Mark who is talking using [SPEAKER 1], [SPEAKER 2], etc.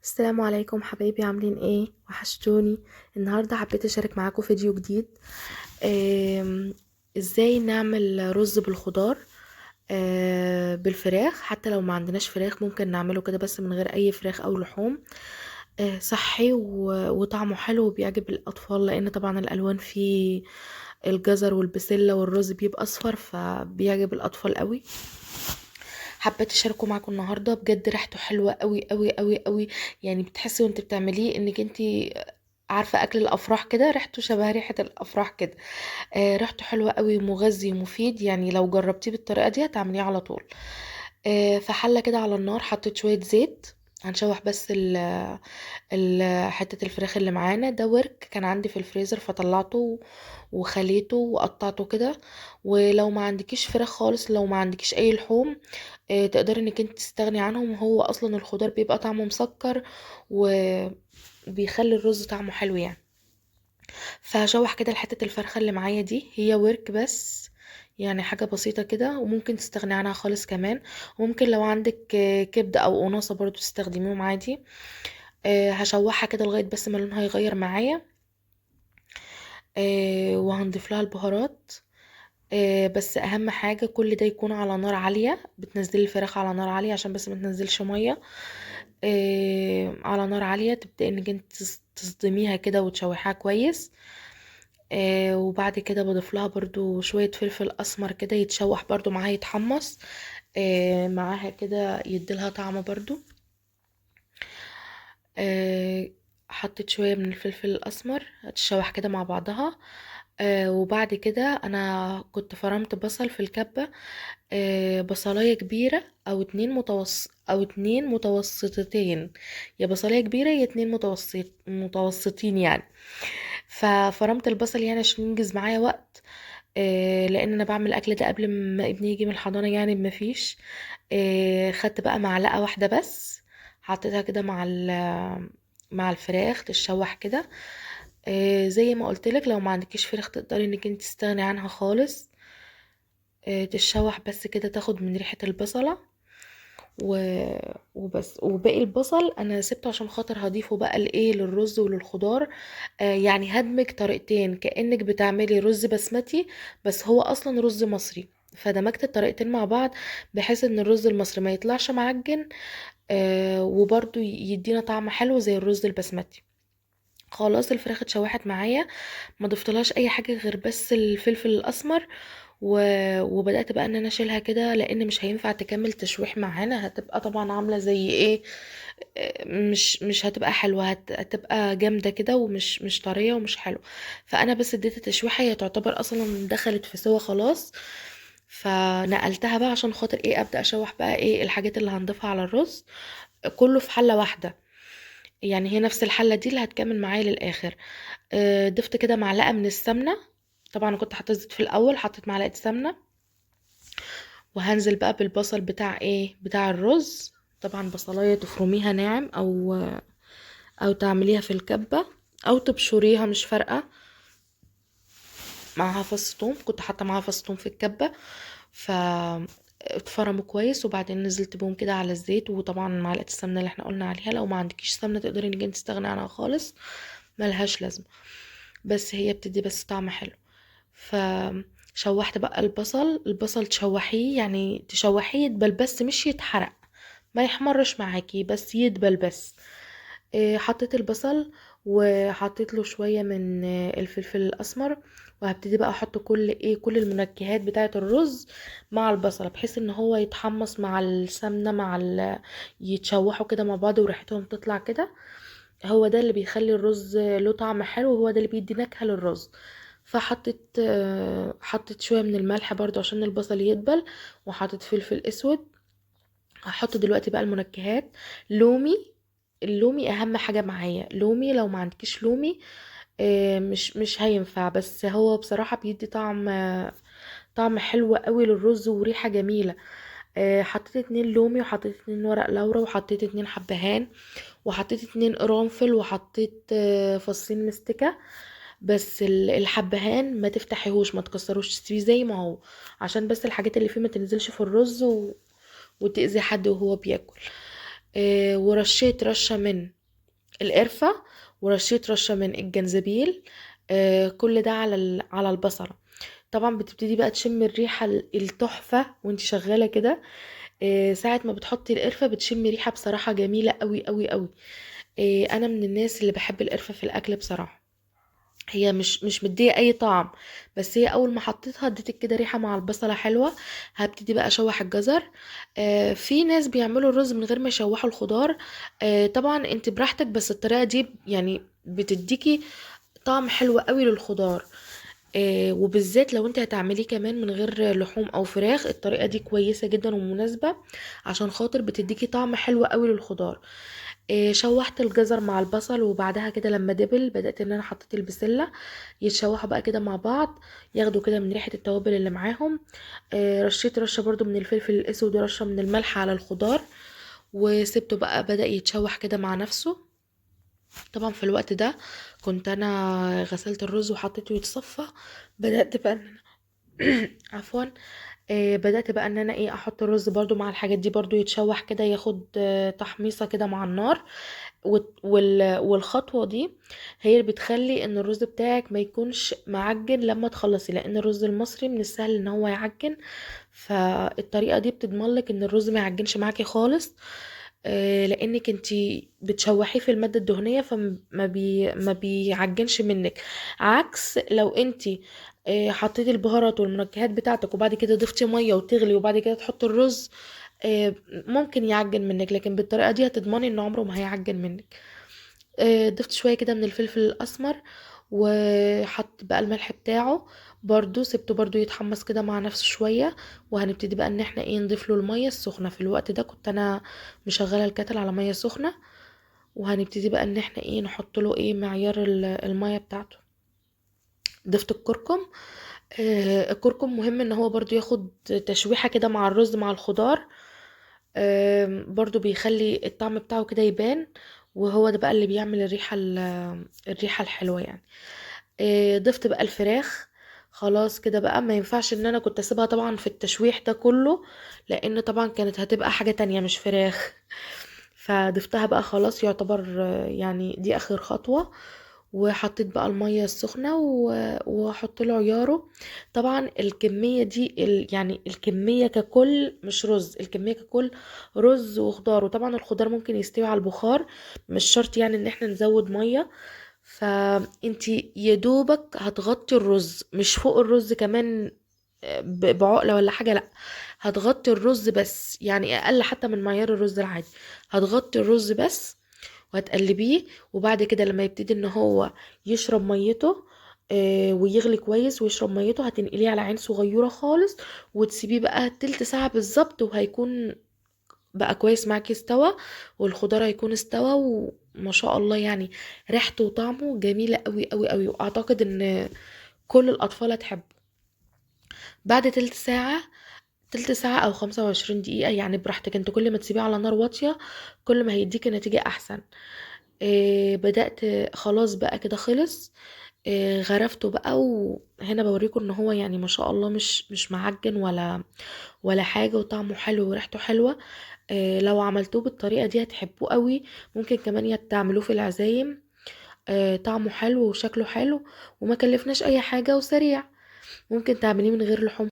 [SPEAKER 1] السلام عليكم حبايبي، عاملين ايه؟ وحشتوني. النهارده حبيت اشارك معاكم فيديو جديد. ازاي نعمل رز بالخضار بالفراخ. حتى لو ما عندناش فراخ ممكن نعمله كده بس من غير اي فراخ او لحوم. صحي وطعمه حلو وبيعجب الاطفال، لان طبعا الالوان فيه الجزر والبسله والرز بيبقى اصفر، فبيعجب الاطفال قوي. حبيت اشاركه معاكم النهارده، بجد ريحته حلوة قوي قوي قوي قوي. يعني بتحسي وانت بتعمليه انك انت عارفه اكل الافراح كده، ريحته شبه ريحه الافراح كده. ريحته حلوة قوي ومغذي ومفيد، يعني لو جربتيه بالطريقة دي هتعمليه على طول. في حله كده على النار حطيت شوية زيت، هنشوح بس حتة الفراخ اللي معانا. ده ورك كان عندي في الفريزر فطلعته وخليته وقطعته كده. ولو ما عندكيش فراخ خالص، لو ما عندكيش اي لحوم، تقدري انك انت تستغني عنهم. هو اصلا الخضار بيبقى طعمه مسكر وبيخلي الرز طعمه حلو يعني. فهشوح كده حتة الفرخه اللي معايا دي، هي ورك بس، يعني حاجة بسيطة كده، وممكن تستغني عنها خالص كمان. وممكن لو عندك كبده او قناصه برضو تستخدميهم عادي. هشوحها كده لغاية بس ما لونها يغير معايا. وهنضيف لها البهارات. بس اهم حاجة كل ده يكون على نار عالية. بتنزلي الفراخ على نار عالية عشان بس ما تنزلش مية. على نار عالية تبدأي انك انت تصدميها كده وتشوحيها كويس. وبعد كده بضيف لها برضو شوية فلفل اسمر كده يتشوح برضو معاها، يتحمص معاها كده، يديلها طعم برضو. حطيت شوية من الفلفل الاسمر هتشوح كده مع بعضها. وبعد كده انا كنت فرمت بصل في الكبة، بصلاية كبيرة او اتنين متوسط او اتنين متوسطتين، يا بصلاية كبيرة يا اتنين متوسطين يعني. ففرمت البصل يعني عشان ينجز معايا وقت، لان انا بعمل الاكل ده قبل ما ابني يجي من الحضانة، يعني مفيش. خدت بقى معلقة واحدة بس، حطيتها كده مع الفراخ تتشوح كده. زي ما قلتلك لو ما عندكيش فراخ تقدري انك انت تستغني عنها خالص. تتشوح بس كده، تاخد من ريحة البصلة وبس. وباقي البصل انا سبته عشان خاطر هضيفه بقى للرز وللخضار. يعني هدمج طريقتين، كأنك بتعملي رز بسمتي بس هو اصلا رز مصري، فدمجت الطريقتين مع بعض بحيث ان الرز المصري ما يطلعش معجن، وبرده يدينا طعم حلو زي الرز البسمتي. خلاص الفراخ اتشوحت معايا، ما ضفتلهاش اي حاجة غير بس الفلفل الاسمر، وبدات بقى ان انا اشيلها كده، لان مش هينفع تكمل تشويح معانا، هتبقى طبعا عامله زي ايه، مش هتبقى حلوة، هتبقى جامدة كده ومش مش طرية ومش حلوة. فانا بس اديتها تشويحه، هي تعتبر اصلا دخلت في سوا خلاص. فنقلتها بقى عشان خاطر ابدا اشوح بقى الحاجات اللي هنضيفها على الرز، كله في حله واحدة، يعني هي نفس الحلة دي اللي هتكمل معايا للاخر. ضفت كده معلقه من السمنة، طبعا كنت حاطه زيت في الاول، حطيت معلقه سمنه، وهنزل بقى بالبصل بتاع الرز. طبعا بصلايه تفرميها ناعم او تعمليها في الكبه او تبشريها، مش فارقه. معاها فص ثوم، كنت حاطه معاها فص ثوم في الكبه، ف اتفرموا كويس. وبعدين نزلت بهم كده على الزيت، وطبعا معلقه السمنة اللي احنا قلنا عليها. لو ما عندكيش سمنه تقدري انك انت تستغني عنها خالص، ملهاش لازمه، بس هي بتدي بس طعم حلو. فشوحت بقى البصل، البصل تشوحيه يعني تشوحيه يدبل بس، مش يتحرق، ما يحمرش معاكي بس يدبل بس. حطيت البصل وحطيت له شوية من الفلفل الأسمر، وهبتدي بقى احط كل المنكهات بتاعة الرز مع البصلة، بحيث ان هو يتحمص مع السمنة مع يتشوحوا كده مع بعض وريحتهم تطلع كده. هو ده اللي بيخلي الرز له طعم حلو، وهو ده اللي بيدي نكهة للرز. حطيت شوية من الملح برضو عشان البصل يدبل، وحطيت فلفل اسود. هحط دلوقتي بقى المنكهات، لومي، اللومي اهم حاجة معايا، لومي. لو ما عندكيش لومي، مش هينفع، بس هو بصراحة بيدي طعم حلو قوي للرز وريحة جميلة. حطيت 2 لومي، وحطيت 2 ورق لورا، وحطيت 2 حبهان، وحطيت 2 قرنفل، وحطيت فصين مستكة. بس الحبهان ما تفتحيهوش، ما تكسروش، تسيبيه زي ما هو، عشان بس الحاجات اللي فيه ما تنزلش في الرز وتأذي حد وهو بياكل. ورشيت رشة من القرفة، ورشيت رشة من الجنزبيل، كل ده على البصلة. طبعا بتبتدي بقى تشم الريحة التحفة وانت شغالة كده. ساعة ما بتحطي القرفة بتشمي ريحة بصراحة جميلة قوي قوي قوي. انا من الناس اللي بحب القرفة في الاكل بصراحة، هي مش مديه اي طعم، بس هي اول ما حطيتها اديتك كده ريحه مع البصله حلوة. هبتدي بقى اشوح الجزر. في ناس بيعملوا الرز من غير ما يشوحوا الخضار، طبعا انت براحتك، بس الطريقة دي يعني بتديكي طعم حلو قوي للخضار، وبالذات لو انت هتعمليه كمان من غير لحوم او فراخ، الطريقة دي كويسة جدا ومناسبة عشان خاطر بتديكي طعم حلو قوي للخضار. شوحت الجزر مع البصل، وبعدها كده لما دبل بدأت ان انا حطيت البسلة، يتشوحوا بقى كده مع بعض، ياخدوا كده من ريحة التوابل اللي معاهم. رشيت رشة برضو من الفلفل الاسود ورشة من الملح على الخضار، وسبته بقى بدأ يتشوح كده مع نفسه. طبعا في الوقت ده كنت انا غسلت الرز وحطيته يتصفى. بدأت بقى ان انا عفوا، بدأت بقى ان انا احط الرز برضو مع الحاجات دي برضو يتشوح كده، ياخد تحميصة كده مع النار. والخطوة دي هي اللي بتخلي ان الرز بتاعك ما يكونش معجن لما تخلصي، لان الرز المصري من السهل ان هو يعجن، فالطريقة دي بتضمن لك ان الرز ما يعجنش معاكي خالص، لانك انتي بتشوحيه في المادة الدهنية، فما ما بيعجنش منك. عكس لو انتي حطيتي البهارات والمنكهات بتاعتك وبعد كده ضفتي مية وتغلي وبعد كده تحطي الرز، ممكن يعجن منك، لكن بالطريقة دي هتضمني ان عمره ما هيعجن منك. ضفت شوية كده من الفلفل الأسمر، وحط بقى الملح بتاعه برضو، سبته برضو يتحمص كده مع نفسه شوية. وهنبتدي بقى ان احنا نضيف له المية السخنة. في الوقت ده كنت انا مشغلة الكتل على مية سخنة، وهنبتدي بقى ان احنا نحط له معيار المية بتاعته. ضفت الكركم. الكركم مهم ان هو برضو ياخد تشويحة كده مع الرز مع الخضار، برضو بيخلي الطعم بتاعه كده يبان، وهو ده بقى اللي بيعمل الريحة الحلوة يعني. ضفت بقى الفراخ. خلاص كده بقى ما ينفعش ان انا كنت اسيبها طبعا في التشويح ده كله، لان طبعا كانت هتبقى حاجة تانية مش فراخ، فضفتها بقى خلاص، يعتبر يعني دي اخر خطوة. وحطيت بقى المية السخنة وحط له عياره. طبعا الكمية دي يعني الكمية ككل مش رز، الكمية ككل رز وخضار، وطبعا الخضار ممكن يستوي على البخار، مش شرط يعني ان احنا نزود مية. فانتي يدوبك هتغطي الرز، مش فوق الرز كمان بعقلة ولا حاجة، لا هتغطي الرز بس، يعني اقل حتى من معيار الرز العادي، هتغطي الرز بس وهتقلبيه. وبعد كده لما يبتدي ان هو يشرب ميته، ويغلي كويس ويشرب ميته، هتنقليه على عين صغيرة خالص، وتسيبيه بقى تلت ساعة بالظبط، وهيكون بقى كويس معاكي، استوى، والخضار هيكون استوى، وما شاء الله يعني ريحته وطعمه جميلة قوي قوي قوي، واعتقد ان كل الاطفال هتحبه. بعد تلت ساعة، تلت ساعة او 25 دقيقة يعني براحتك انت، كل ما تسيبيه على نار واطية كل ما هيديكي نتيجة احسن. بدأت خلاص بقى كده خلص، غرفته بقى، وهنا بوريكم ان هو يعني ما شاء الله مش معجن ولا حاجة، وطعمه حلو وريحته حلوة. لو عملتوه بالطريقة دي هتحبوه قوي، ممكن كمان تعملوه في العزايم. طعمه حلو وشكله حلو وما كلفناش اي حاجة وسريع، ممكن تعمليه من غير لحوم.